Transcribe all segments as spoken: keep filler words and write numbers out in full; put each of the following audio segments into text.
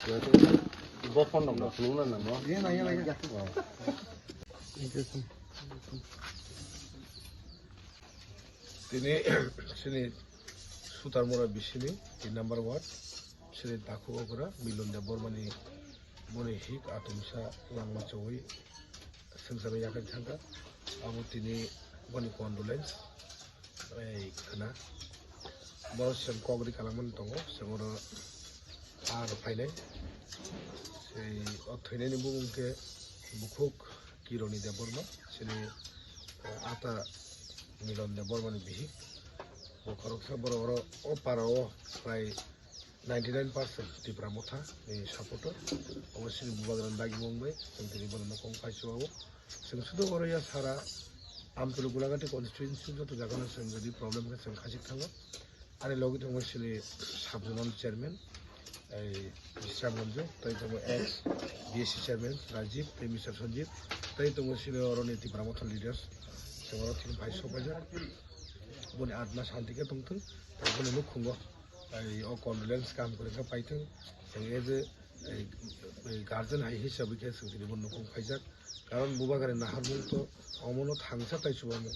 Bo phone number phunukna nangno. Tini sini Sutarmura bisini tin number ward sini Dakhu Okra Milon Debbarmani boni hik atumsa langma chowui swngcharwi yakarwi thangkha. Abo tini boni condolence. Ei khna. Borok chwng kok ri kalangmani tongo, chwng oro aro phainai. Ei o thwinaini bumung khe bukhuk Kironi Debbarma, chini, eh, ata Milon Debbarmani bihik. Bo khoroksa borok oro o para o prai ninety nine percent Tipra Motha ni supporter. Obo chini bubagrani dagimung bai, chwng tini bono nokong phaisu o. Chwng sudo oro ya sara Amtwlwi Gulagati constituency joto jagano chwng jodi problem khe chwng khachik thango. Ani logi tongo chini sub zonal chairman, ei Bisram Manju, tei tongo ex B S C chairman Rajiv, tei Mister Sanjeev, tei tongo chini oroni Tipra Motha leaders, chwng oro thini phai sok paijak. Boni atma shanti khe tongthwng, tei boni nukhungo, ei o condolence kaham kwrwngkha paithwng, chwng as a, ei, ei guardian hai hisabwi khe chwng tini bo nukhung phaijak. Karon bubagrani naharmung to omono thangsa tai chubamung.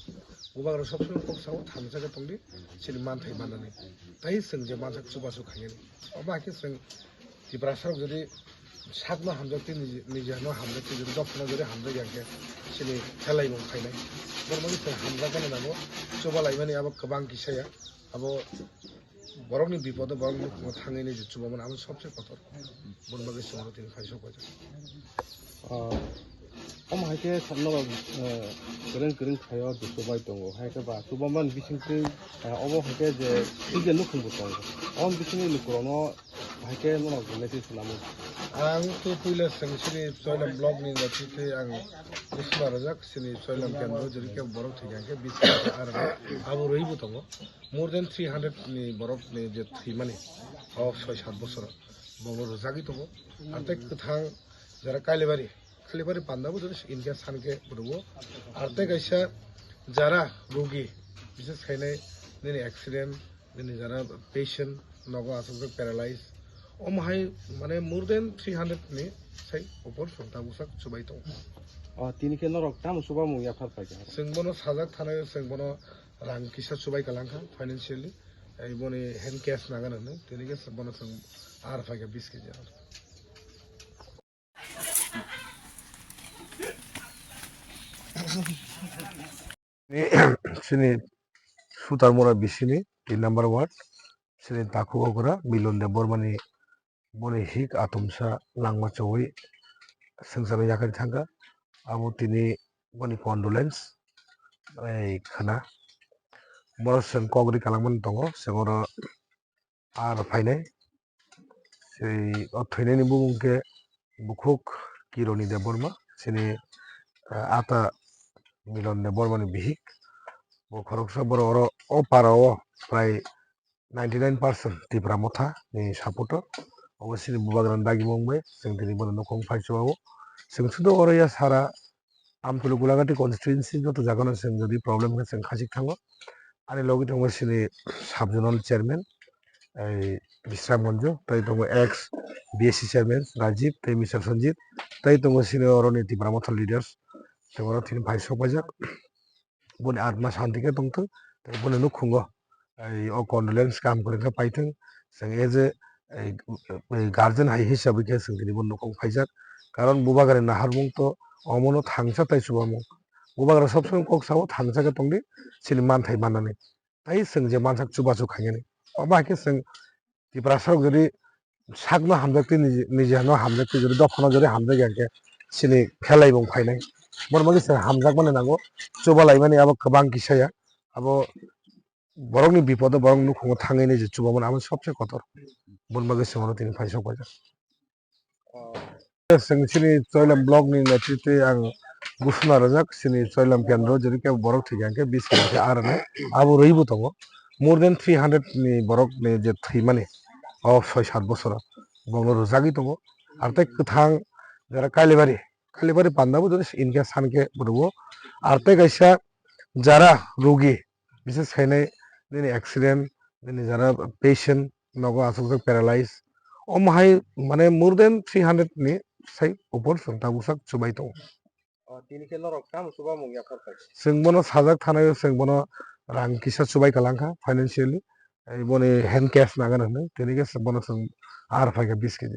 Bubagra sob somoi kok sao thangsa khe tongdi, chini manthai manani. Tai chwng je mansak chubachu khainani. Obo hai khe chwng Tiprasa rok jodi sakno hamjak tei niji, niji hano hamjak tei jodi dophano jodi hamjak ya khe chini khelaimung khainai. Bormani chwng hamjakmani nango, chubalaimani abo kwbang kisa ya. Abo borokni bipodo borokni nukhungo thangwi niji chubamani abo sobse kotor. Boni bagwi chwng oro tini phai sok paijak. Ah, omo hai khe norok, eh, kwrwng kwrwng thaio dusu bai tongo. Hai khe ba chubamani bisingtwi, eh, obo hai khe je twi je nukhung bo tongo. Omo bisingni lukurokno hai khe norok belai khe swnamo. Ang tei puila chwng chini Choilam block ni netrite ang bisma rwjak chini Choilam kendro jori khe borok thwikha khe bisma khe aro abo rwi bo tongo. More than three hundred ni borok ni je thwimani o soi sat bosor bongno rwjagwi tongo. Ar tei kwthang jara Kailabari Khalibari panda bo jodi inkhe sankhe rwo. Ar tei kaisa jara rugi, bises khainai nini accident, nini jara patient nogo aswkjak paralyze. Omo hai mane more than three hundred ni sai opor songta bwsak chubai tongo. O, tini khe norok tamo chubamung yaphar paikha? Chwng bono sajak thanai, chwng bono rang kisa chubai kalangkha financially. Ei boni hand cash nangani hwnwi, tini khe bono chwng ar phaikha bis kg ar. Chini Sutarmura bisini tin number ward, chini Takhu Okra Milon Debbarmani boni hik atumsa langma chowui swngcharwi yakarwi thangkha. Abo tini boni condolence ei khna. Borok chwng kok ri kalangmani tongo, chwng oro aro phainai. Sei o thwinaini bumung khe bukhuk Kironi Debbarma, chini, eh, ata Milon Debbarmani bihik. Bo khoroksa borok oro o para o prai ninety nine percent Tipra Motha ni supporter. Obo chini bubagrani dagimung bai chwng tini bono nokong phai chubago. Chwng sudo oro ya sara Amtwlwi Gulagati constituency joto jagano chwng jodi problem khe chwng khachik thango. Ani logi tongo chini sub zonal chairman, ei Bisram Manju, tei tongo ex B S C chairman Rajiv tei Mister Sanjit, tei tongo chini oroni Tipra Motha leaders, tei oro tini phai sok paijak. Boni atma shanti khe tongthwng, tei boni nukhungo ei o condolence kaham kwrwngkhe paithwng. Chwng as a, ei, ei guardian hai hisabwi khe chwng tini bo nokong phaijak. Karon bubagrani naharmung to omono thangsa tai chubamung. Bubagra sob somoi kok sao thangsa khe tongdi, chini manthai manani. Tai chwng je mansak chubachu khainani. Obo hai khe chwng Tiprasa rok jodi sakno hamjak tei niji, niji hano hamjak tei jodi dophano jodi hamjak ya khe chini phelaibung phainai. Borok bagwi chwng hamjakmani nango, chubalaimani abo kwbang kisa ya. Abo borokni bipodo borok nukhungo thangwi niji chubamani abo sobse kotor. Boni bagwi chwng oro tini phai sok paijak. Chwng chini Choilam block ni netrite ang gusuna rwjak, chini Choilam kendro jodi khe borok thwikha khe bis kg khe arwnai abo rwi bo tongo. More than three hundred ni borok ni je thwimani o soi sat bosoro bongno rwjagwi tongo. Ar tei kwthang jara Kailabari, Kailabari panda bo jodi inkhe sankhe rwo. Ar tei kaisa jara rugi, bises khainai nini accident, nini jara patient nogo aswkjak paralyze, Omo hai mane more than three hundred ni sai upor chwng tabuk sak chubai tongo. O, tini khe norok tamo chubamung yaphar khai? Chwng bono sajak thanai, chwng bono rang kisa chubai kalang kha financially. Ei boni hand cash nagan hwnwi, tini khe bono chwng ar phai kha bis kg.